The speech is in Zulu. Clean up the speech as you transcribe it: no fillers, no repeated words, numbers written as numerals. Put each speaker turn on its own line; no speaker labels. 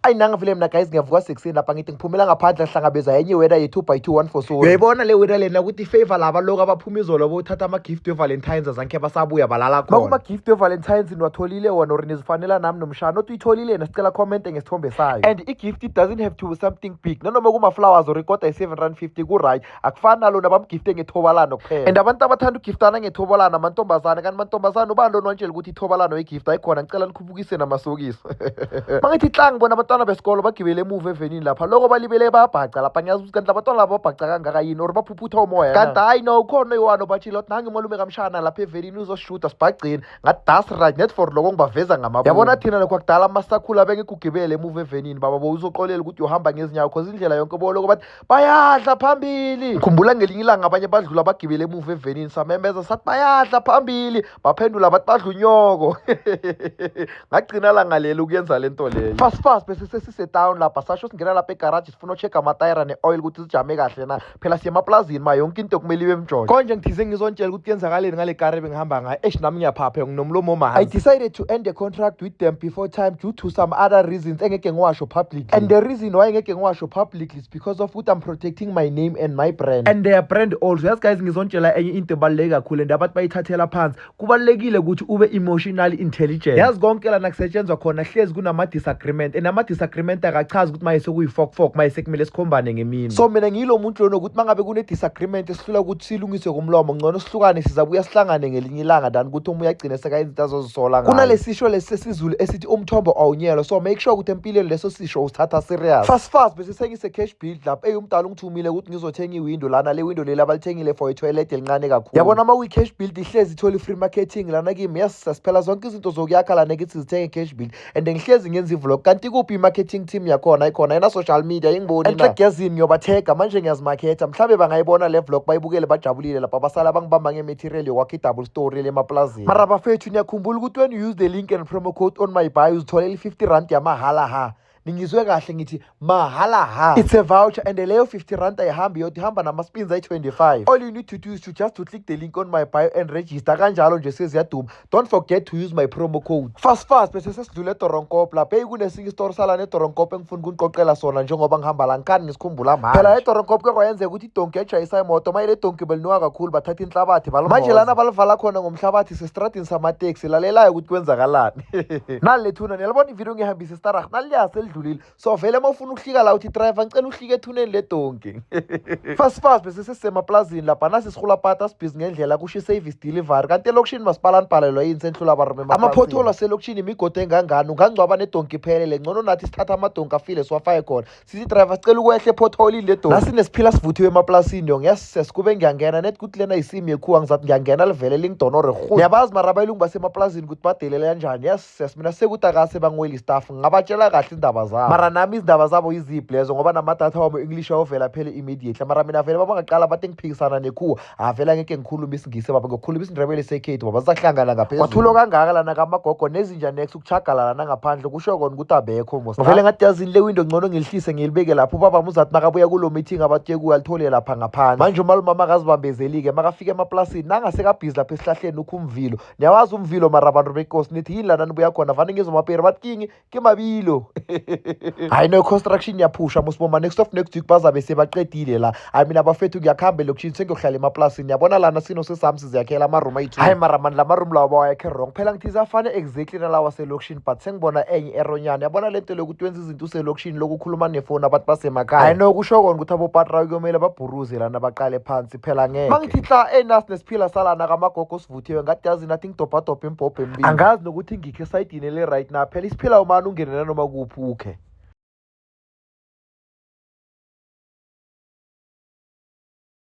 Ayinanga vele mina guys, ngiyavuka sekuseni lapha, ngithi ngiphumela ngaphandle, hlangabeza enye weather ye-2 by 2 1 for so. Uyayibona le weather lena ukuthi ifavor laba lokhu abaphuma izolo bothatha ama-gift we-Valentines, azange basabuya, balala khona. Makuma-gift we-Valentines niwatholile wona or nizifanela nami nomshana othi uyitholile yena, sicela comment ngesithombe sayo. And i-gift, it doesn't have to be something big, nanoma kuma-flowers or ikota yi-7 rand 50 ku-right. Akufani nalona bamgifte ngethobalano kuphela. And abantu abathanda ukugiftana ngethobalano amantombazane, kanti mantombazane, ubani lona wantshela ukuthi ithobalano igift ayikhona? Ngicela nikhuphukise namasokisi. Mangithi hla, ngibona abantwana besikolo bagibele emuva evenini lapha, loko balibele bayabhaca lapha. Ngiyazi ukuthi kanti labantwana laba babhaca kangaka yini or baphuphutha umoya? Kanti hayi no, ukhona oyi-one obatshile wathi nange umalume kamshana lapha evenini, uzosishuda sibhagcini. Ngathi that's right, net for loko ngibaveza ngamabomu. Yabona thina lokho akudala masakhula, bengigugibele emuva evenini, baba bo uzoxolela ukuthi uyohamba ngezinyawo, cause indlela yonke boloko bathi bayadla phambili. Ngikhumbula ngelinye ilanga abanye badlula bagibele emuva evenini, samemeza sathi bayadla phambili, baphendula bathi badla unyoko. Ngagcina langalela ukuyenza le nto leyo. Fast fast bese sesise-town lapha, sasho singena lapha egaraji, sifuna ucheck amatayera ne-oil ukuthi zijame kahle na. Phela siye emaplazini, ma yonke into kumele ibe mjojo. Konje ngithize ngizontshela ukuthi kuyenzakaleni ngale kari ebengihamba ngayo. Eish, nami ngiyaphapha, nginomlomo omanzi. I decided to end the contract with them before time due to some other reasons engeke ngiwasho publicly, and the reason why ngeke ngiwasho publicly is because of ukuthi I'm protecting my name and my brand and their brand also. Yazi guys, ngizontshela enye into ebaluleke kakhulu and abantu bayithathela phansi. Kubalulekile ukuthi ube emotionally intelligent. Yazi konke lana kusetshenzwa khona hlezi kunama-disagreement, and ama-disagreement akachazi ukuthi maye sekuyi-fok fok, maye sekumele sikhombane ngemini. So mina ngiyilo muntu lona ukuthi mangabe kune-disagreement esihlula ukuthi silungiswe ngomlomo, ngcono sihlukane, sizabuya sihlangane ngelinye ilanga than ukuthi omunye agcine sekayenza into azozisola ngayo. Kunalesisho lesi sesiZulu esithi umthombo awunyelwa, so make sure ukuthi empilweni leso sisho usithatha serious. Fast fast bese sengise-Cash Build lapho. Eyi, umdala ungithumile ukuthi ngizothenga iwindow lana, le window leli abalithengile for itoilet elincane kakhulu. Yabona uma kuyi-Cash Build ihlezi ithole i-free marketing lana kimi. Yes, siphela zonke izinto zokuyakha lana kithi zithenge Cash Build, and ngihlezi ngenza i-vlog. Kanti kuphi i-marketing team yakhona? Ayikhona, ayina-social media, ingiboni. Enhle gezini ngiyobathega manje, ngiyazimaketha. Mhlawumbe bangayibona le vlog, bayibukele bajabulile lapha, basala bangibamba nge-material yokwakha i-double story le emaplazini. Mara bafethu, niyakhumbula ukuthi when you use the link and promo code on my bio, uzitholela i-50 rand yamahala. Ha, ningizwe kahle, ngithi mahala. Ha, it's a voucher, and leyo 50 rand ayihambi yodwa, ihamba nama-spins ayi-25. All you need to do is to just to click the link on my bio and register. Kanjalo nje seziyaduma. Don't forget to use my promo code. Fast fast bese sesidlule eDoronkop lapha. Eyi, kunesinye isitori salana eDoronkop engifuna ukuniqoqela sona njengoba ngihamba la, ngikhani ngisikhumbula manje. Phela eDoronkop ke kwayenzeka ukuthi idonki yajayisa imoto. Maye, le donki belinuka kakhulu, bathatha inhlabathi manje lana balivala khona ngomhlabathi sestradini samateksi. Lalelayo ukuthi kwenzakalani nali lethuna. Niyalibona ividiyo ngihambisa istarah naliya selidlulile. So vele uma ufuna ukuhlika la, uthi, "Driver, ngicela uhlike ethuneni ledonki." Fast fast bese sesisemapulazini lapha, nasi sihulapata sibhizi ngendlela, kusho i-service delivery. Kanti elokishini masipala nibhalelwa yini senhlula abarume? Ama-pothole aselokishini imigodi engangani, ungangcwaba nedonki iphelele. Ngcono nathi sithatha amadonki afile siwafake khona, sithi, "Driver, sicela ukwehle epotholini ledonki." Nasinesiphila sivuthiwe emaplasini yo. Ngiyasese kube ngiyangena net kuthi lena yisimi yekhuwa, ngizathi ngiyangena livele lingidonore rhu. Niyabazi mara abayilungu basemaplasini ukuthi badelela kanjani. Yes, mina sekuthi akase bangiweli staff, ngingabatshela kahle indaba zabo. Mara nami izindaba zabo yiziphi lezo? Ngoba namadatha wami English awovela phele immediately. Mara mina vele babangaqala bathi ngiphikisana nekhuwa, avela ngeke ngikhulume isiNgisi baba, ngikhuluma isiNdebele sekhethu baba, sizahlangana ngaphezulu. Kwathulo kangaka lana kamagogo nezinja next ukuchagala lana ngaphandle, kusho kona ukuthi abekho mos. Vele ngathi yazini le window ngcono ngilihlise ngilibeke lapho, ubaba uzathi makabuya kulo meeting abatye kuyo alithole lapha ngaphandle. Manje umalume makazibambezelike makafika emaplasini, nangasekabhizi lapha esihlahleni ukho umvilo. Niyawazi umvilo mara abantu benkosi, nithi yini lana nibuya khona? Vane ngizwa maperi bathi kingi ke mabilo. Hayi no, construction yaphusha mosiboma, next of next week bazabe sebaqedile la. Hayi mina bafethu, ngiyakuhamba elokishini, sengiyohlala emaplasini. Yabona lana sino sesami siziyakhela amaroom ayi-2. Hayi mara mani, la maroom lawa bawayakhe wrong. Phela ngithi afane exactly nalawa selokishini, but sengibona enye eronyana. Yabona lento lokuthi wenza izinto uselokishini, lokukhuluma nefoni abantu basemakhaya. Hayi no, kusho kona ukuthi abopatra kuyomele babhuruze lana, baqale phansi phela. Ngeke mangithi hla enasi nesiphila salana kamagogo sivuthiwe. Ngathi yazi nathi ngidobhadobha imbhobho emibili, angazi nokuthi ngikho esayidini le-right na. Phela isiphila umane ungene nanoma kuphi ukhe.